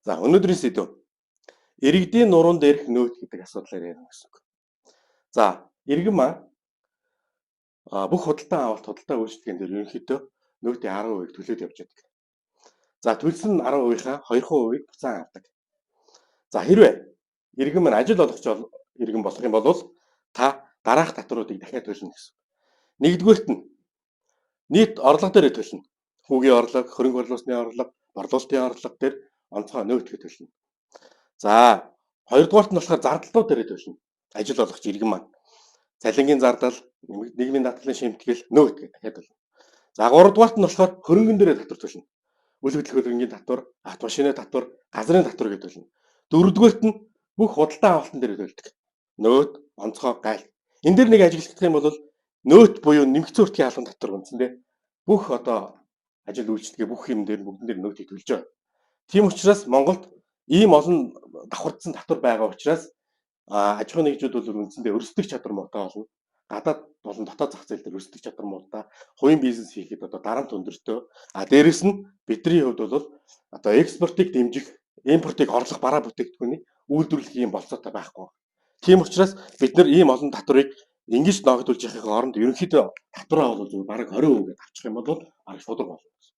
За, өнөөдрийн сэдэв иргэдийн нуруунд дээрх нөөц гэдэг асуудлаар ярина гэсэн үг. За, иргэн маань бүх худалдан авалт, худалдаа үйлчлэгээнд дээр ерөнхийдөө нөөтийн 10%-ийг төлөөд явж байдаг. За, төлсөн 10%-ийнхаа 2%-ийг буцаан авдаг. За, хэрвээ иргэн маань ажил олгогч иргэн болох юм бол та дараах татваруудыг дахиад төлнө гэсэн. Нэгдүгээрт нь нийт орлого дээр төлнө. Хүүгийн орлого, хөрөнгө оруулалтын орлого, борлуулалтын орлого дээр онцгой нөөтгө төлнө. За, хоёрдугаарт нь болохоор зардлууд дээр төлнө. Ажил олгогч иргэн маань. Цалингийн зардал, нийгмийн даатгалын шимтгэл, нөөт гэх дахиад төлнө. За, гуравдугаарт нь болохоор хөрөнгөн дээрээ татвар төлнө. Үл хөдлөх хөрөнгийн татвар, автомашины татвар, газрын татвар гэдэг төлнө. Дөрөвдүгээрт нь бүх худалдан авалтан дээр төлдөг. Нөөт, онцгой, гайлт. Энэ дээр нэг ажиглах юм бол нөөт буюу нэмэгдсэн үртгийн албан татвар үндсэндээ бүх одоо ажил үйлчлэгээ бүх юм дээр бүгдэн дээр нөөтийг төлж байгаа. Тийм учраас Монголд ийм олон давхардсан татвар байгаа учраас аж ахуйн нэгжүүд бол үндсэндээ өрсөлдөх чадвар муутай болно. Гадаад болон дотоод зах зээл дээр өрсөлдөх чадвар муутай. Хувийн бизнес хийхэд одоо дарамт өндөртэй. А дээрэс нь бидний хувьд бол одоо экспортыг дэмжих, импортыг орлох бараа бүтээгдэхүүнийг үйлдвэрлэх ийм болцоотой байхгүй. Тийм учраас бид нар ийм олон татварыг ингэж ноогдуулж яхахын оронд ерөнхийдөө татвараа бол зүгээр бараг 20% гэдээ авчих юм бол бараг шударга болно гэсэн.